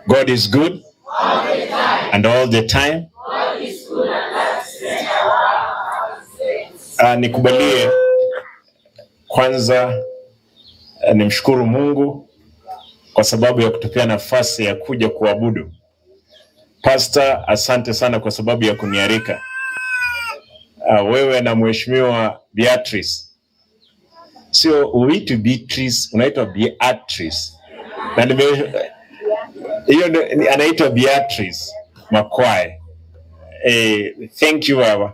God is good and all the time. Nikubalie kwanza nimshukuru Mungu kwa sababu ya kutupea nafasi ya kuja kuabudu. Pastor, asante sana kwa sababu ya kunialika. Wewe na Mheshimiwa Beatrice. Sio uitwi Beatrice, unaitwa Beatrice. Na nime hiyo anaitwa Beatrice Makwai. Thank you baba.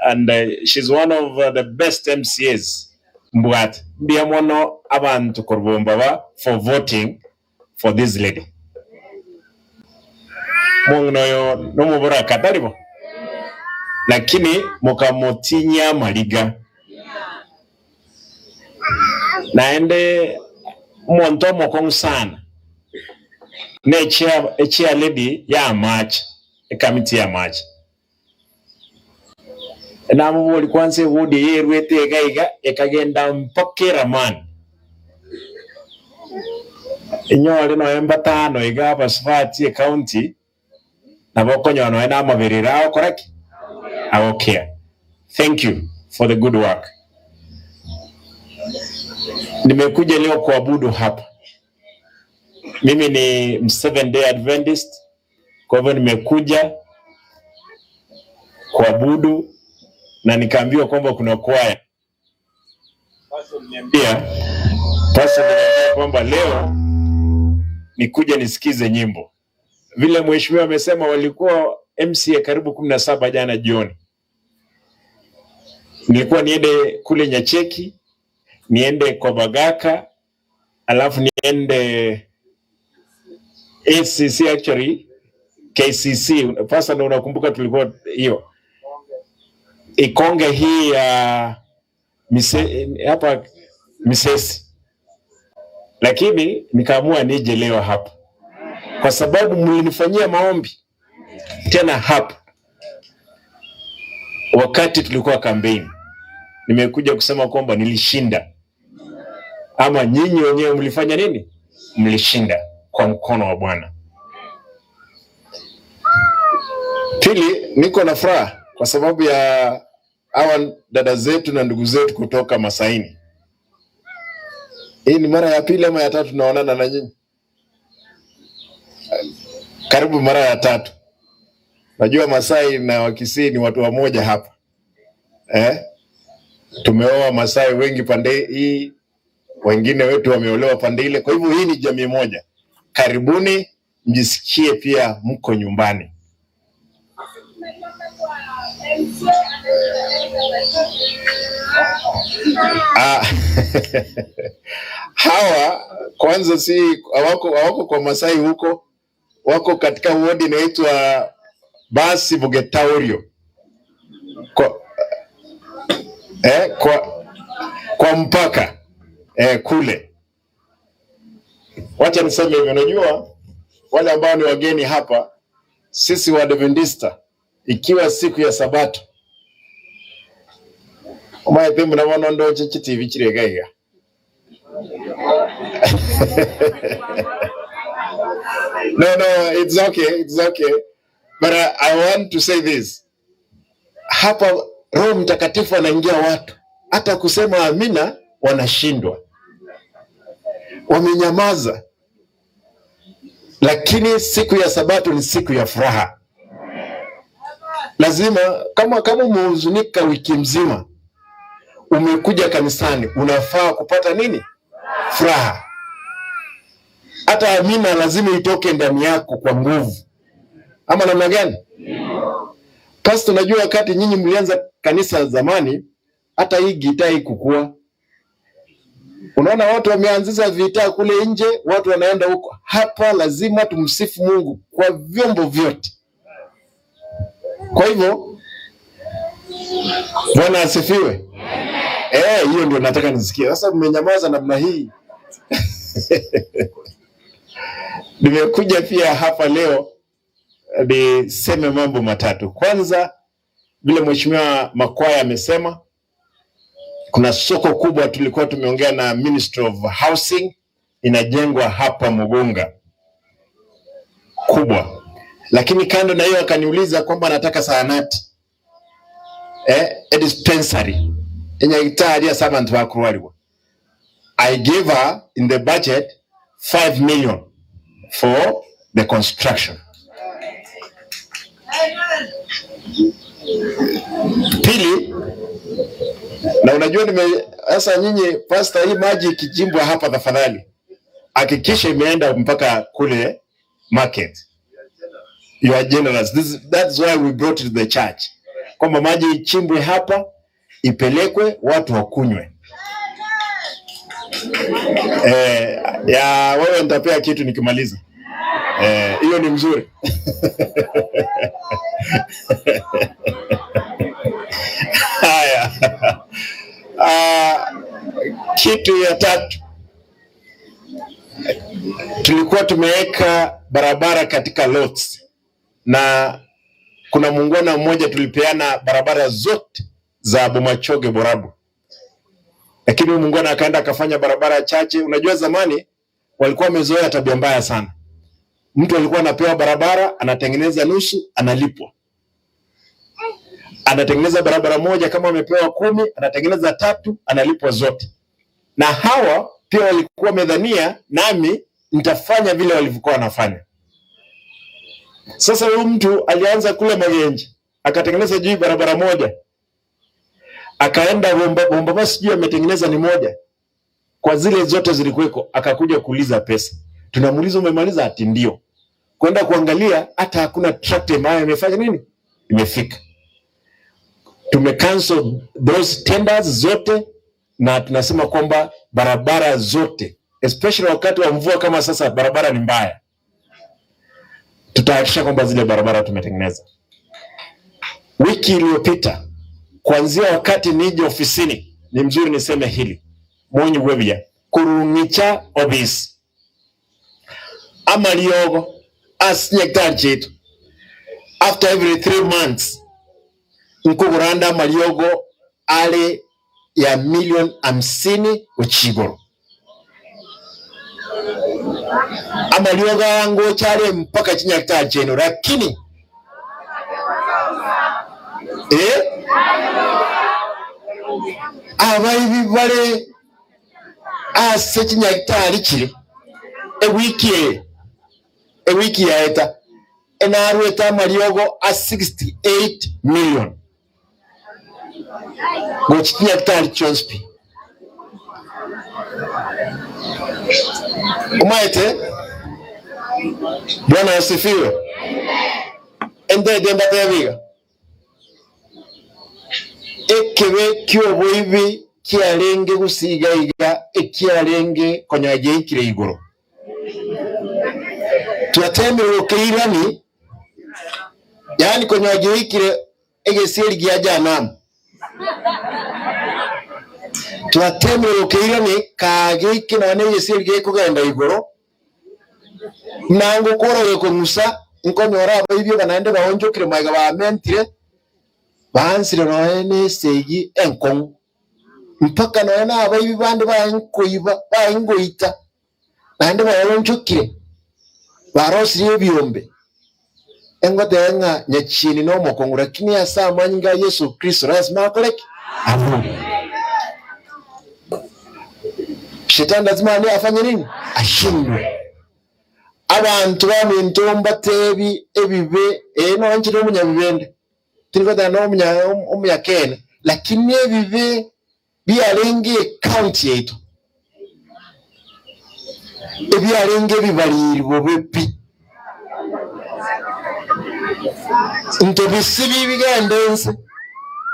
And she's one of the best MCAs mbwate. Mbuya mono abanto korwa Bombaba for voting for this lady. Omong'ina oyo nomoboraka, tari bo? Lakini mokamotinyia amariga. Naende omonto omokong'u sana ne echair lady ya amache, ekamiti ya amache. Namoboria kwanza ewodi eye erwete iga iga ekagenda mpaka eramani. Inyore nonya mbatano iga abasubati ecounty nabo okonyora nonya na amaberero agokora ki? Agokea. Thank you for the good work. Nimekuja leo kuabudu hapa. Mimi ni Seventh Day Adventist, kwa hivyo nimekuja kuabudu na nikaambiwa kwamba kuna kwaya. Pastor aliniambia kwamba leo nikuja nisikize nyimbo. Vile mheshimiwa amesema walikuwa MCA karibu 17 jana jioni. Nilikuwa niende kule Nyacheki, niende kwa Bagaka, alafu niende ACC actually KCC. Pastor, unakumbuka tulikuwa hiyo Ikonge hii ya hapa Misesi, lakini nikaamua nije leo hapa kwa sababu mlinifanyia maombi tena hapa wakati tulikuwa kampeni. Nimekuja kusema kwamba nilishinda, ama nyinyi wenyewe mlifanya nini? Mlishinda kwa mkono wa Bwana. Pili, niko na furaha kwa sababu ya hawa dada zetu na ndugu zetu kutoka Masaini. Hii ni mara ya pili ama ya tatu tunaonana na nyinyi? Karibu mara ya tatu. Najua Masai na Wakisii ni watu wamoja hapa. Tumeoa Masai wengi pande hii, wengine wetu wameolewa pande ile. Kwa hivyo hii ni jamii moja. Karibuni, mjisikie pia mko nyumbani. Hawa kwanza si hawako kwa Masai huko, wako katika ward inaitwa Basi Bugetaurio. Kwa mpaka kule. Wacha niseme hivi, unajua wale ambao ni wageni hapa, sisi wa Adventista ikiwa siku ya Sabato omaete muna bono ndoche chitibi chire iga. No, no, it's okay, it's okay. But I want to say this. Hapa Roho Mtakatifu anaingia watu, hata kusema amina wanashindwa, wamenyamaza. Lakini siku ya Sabato ni siku ya furaha. Lazima kama umehuzunika wiki mzima, umekuja kanisani, unafaa kupata nini? Furaha. Hata amina lazima itoke ndani yako kwa nguvu. Ama namna gani? Pastor, najua wakati nyinyi mlianza kanisa zamani, hata hii gitaa haikukua. Unaona watu wameanzisha vita kule nje, watu wanaenda huko. Hapa lazima tumsifu Mungu kwa vyombo vyote. Kwa hivyo Bwana asifiwe. Hiyo ndio nataka nisikie. Sasa mmenyamaza namna hii. Nimekuja pia hapa leo niseme mambo matatu. Kwanza, vile Mheshimiwa Makwaya amesema, kuna soko kubwa tulikuwa tumeongea na Ministry of Housing inajengwa hapa Mugunga. kubwa, lakini kando na hiyo akaniuliza kwamba anataka zahanati eh, a dispensary enyagitari ase abanto bakorwarigwa. I gave her in the budget 5 million for the construction. Pili, na unajua nime sasa nyinyi pastor, hii maji ikichimbwa hapa, tafadhali hakikisha imeenda mpaka kule market. You are generous. This, that's why we brought it to the church, kwamba maji ichimbwe hapa ipelekwe watu wakunywe. Eh, ya wewe nitapea kitu nikimaliza. Eh, hiyo ni mzuri. Haya. Ah, kitu ya tatu tulikuwa tumeweka barabara katika lots na kuna muungwana mmoja tulipeana barabara zote za Bomachoge Borabu, lakini huyu muungwana akaenda akafanya barabara chache. Unajua zamani walikuwa wamezoea tabia mbaya sana. Mtu alikuwa anapewa barabara, anatengeneza nusu, analipwa. Anatengeneza barabara moja, kama amepewa 10, anatengeneza 3, analipwa zote. Na hawa pia walikuwa wamedhania nami nitafanya vile walivyokuwa wanafanya. Sasa huyu mtu alianza kule Magenji, akatengeneza juu barabara moja, akaenda Bomba, Bomba sijui ametengeneza ni moja kwa zile zote zilikuweko, akakuja kuuliza pesa. Tunamuuliza umemaliza? Ati ndio. Kwenda kuangalia hata hakuna tractor ambayo imefanya nini, imefika. Tumecancel those tenders zote, na tunasema kwamba barabara zote especially wakati wa mvua kama sasa, barabara ni mbaya, tutahakikisha kwamba zile barabara tumetengeneza. Wiki iliyopita kuanzia wakati nije ofisini, ni mzuri niseme hili monyi gwebia kurung'icha ofisi amariogo ase chetu after every 3 months nkuguranda amariogo ale ya milioni 50 ochigoro amariogo yango chale mpaka chinyakitari chenu, lakini eh abaibi bale ase chinyakitari chire ewiki eye ewiki yaeta enarwete amariogo a 68 million gochi chinyakitari chionsi pi. Omaete Bwana asifiwe. Entete mbatebiga ekebe kioboibi kiarenge gusiga iga ekiarenge konya geikire igoro twatemire gukeirani yani konya geikire egesieri gia janamu twatemire gukeirani kageike nonye egesieri gekogenda igoro nango koroge kong'usa nkonyora abaibio naende baonchokire maiga bamentire baansire nonye na esegi enkong'u mpaka nonye na abaibi bande baenkoiba baengoita naende baonchokire barosirie ebiombe engoteba ng'a nyachini na omokong'u lakini ase amanyinga a Yesu Kristo lazima akoreki avume. Shetani lazima ane afanye nini? Ashindwe. Abantu baminto mbatebi ebibe eno nchire omunyabibende tirikotana na omunyakene lakini ebibe biarenge county yetu ebiarenge bibarirwe bepi nto bisibi bigende nse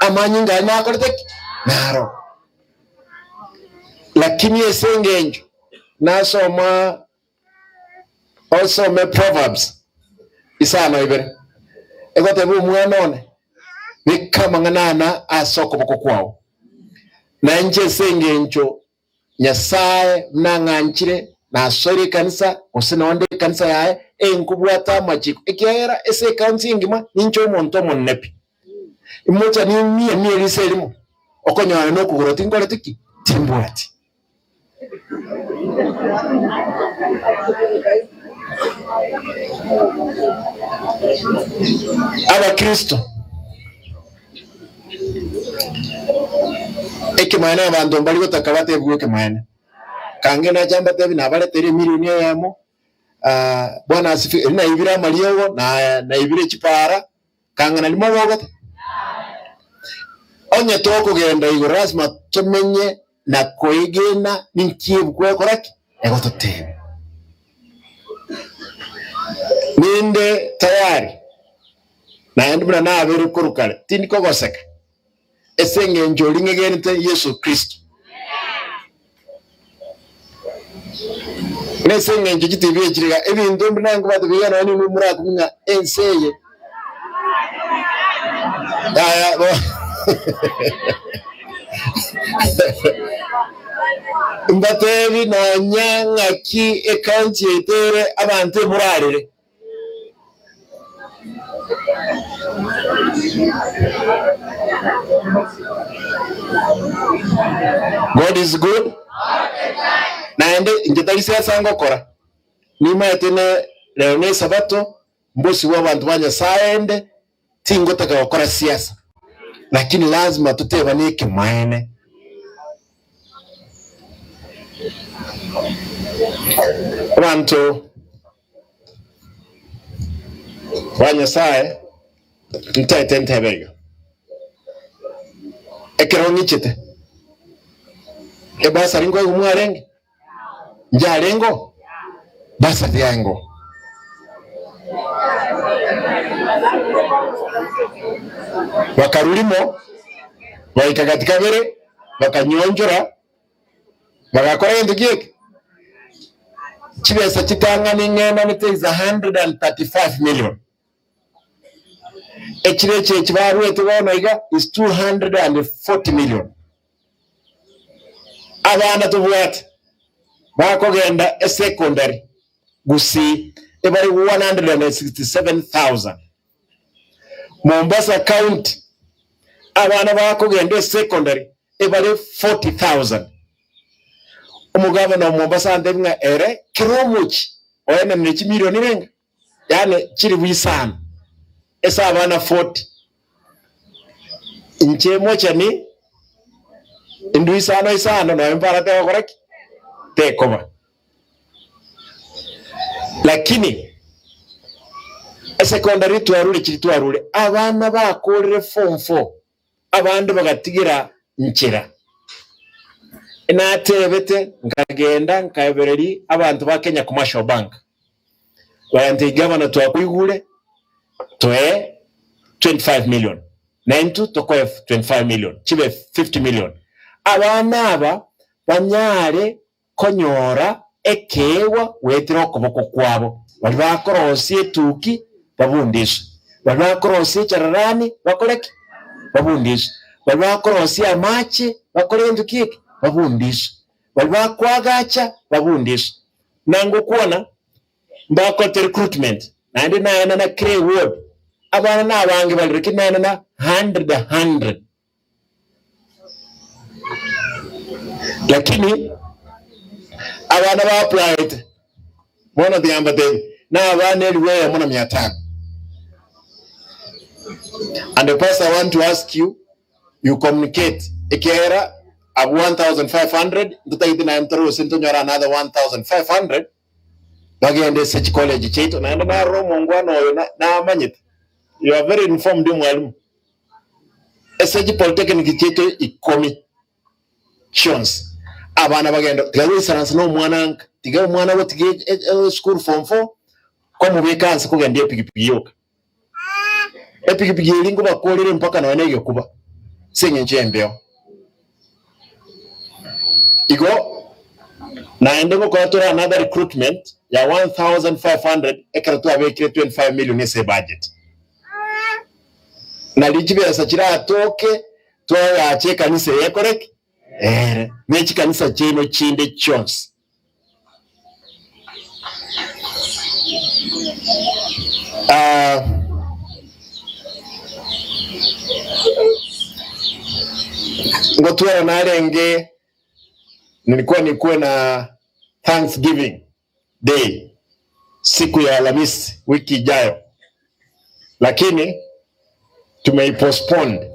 amanyinga nakoreteki naro lakini esengenjo nasoma osome Proverbs isano ibere egoteba omwana one bikamang'anana ase okoboko kwao na inche ase eng'encho Nyasaye mnang'anchire nasoire ekanisa gose nonde ekanisa yaye enkobwata amachiko ekiagera ase ecounty engima ninche omonto omonene pi imocha nimie mie risa erimo okonyora na okogoro tinkoreti ki timbwati. Abakristo, ekemanyererio abanto mbari gotaka batebigwe ekemanyererio. Kange nacha mbatebi nabaretere emilioni eyemo, Bwana asifiwe, erio naibire amariogo, na naibire chipara, kang'ana nimobogete? Onye tokogenda igoro lasima tomenye na koegena ninki ebuku egokora ki? Egototebia. Ninde tayari, naende buna nabeire korwa kare, tindi kogoseka ase engencho oria ng'egenete Yeso Kristo. Nase engencho chitibi echi iga, ebinto mbire nankobwate buya nonya ninwe morakumie ng'a ense eye yaya bo mbatebi nonya ng'aki ecounty yaito ere abanto emorarere. God is good naende inche tari siasa ngokora, nimaete ne rero ne esabato mbosibwe abanto ba Nyasaye ende tingotaka gokora siasa, lakini lazima totebane ekemaene. Abanto Ba Nyasae, ntaete ntebe iga, ekero ng'ichete, ebasari nkoigwa mwarenge? Njarengeo? Basari yaengeo. Bakarwa rimo, baika gati kabere, bakanyionchora. Bagakora gento ki eke? Chibesa chitang'ani ng'enanete is 135 million. Echire echi echi baruete bono iga is 240 million. Abana tobwate bakogenda esecondary Gusii ebare 167,000. Mombasa County abana bakogenda esecondary ebare 40,000. Omogavana o Mombasa antebi ng'a ere kera omochie oenanire chimilioni renga? Yaani chilifu isano ase abana 40. Inche mochani indu isano isano nonya mpara tegokora ki? Tekoba. Lakini esecondary twarure chiri twarure abana bakorire form four abande bagatigira nchera. Natebete nkagenda nkaebereria abanto ba Kenya Commercial Bank bagantebia gavana twakoigure toe 25 million naintwe tokoe 25 million chibe 50 million. Abana aba banyare konyora ekeegwa goetera okoboko kwabo. Baria bakorosia etuki babundiswe, baria bakorosia echararani bakore ki? Babundiswe, baria bakorosia amache bakore gento ki eke? Babundiswe, baria bakoagacha babundiswe. Na ngokwana mbakorete recruitment naende naenana kera eward, abana nabange bare lakini naenana hundred hundred. Lakini abana ba applyete bono tiga mbatebie na abana elifu eyemo na mia tano and the pastor I want to ask you you communicate ekiagera abwo 1500 ntotagete naye ntore gose ntonyore another 1500 bagende ase chicollege chiaito naende narora omongwana oyo na namanyete you are very informed mwalimu. Ase chipolytechnic chiaito ikomi chionsi, abana bagenda tiga goisaransa na omwana nka, tiga omwana gotiga esukuru form four, kwamobeka anse kogendia epikipiki yoka. Epikipiki eria nkobakorere mpaka nonya na egekuba ase eng'encho y'embeo. Igo naende ngokora tore another recruitment ya 1500 ekero twabekire 25 million ase ebudget. Nario chibesa chiratoke toagache ekanisa eye ekore ki? Ere, ne chikanisa chiaino chinde chionsi. Ah, ngotwara narenge nilikuwa nikuwe na Thanksgiving day. siku ya Alhamisi wiki ijayo, lakini tumeipostpone.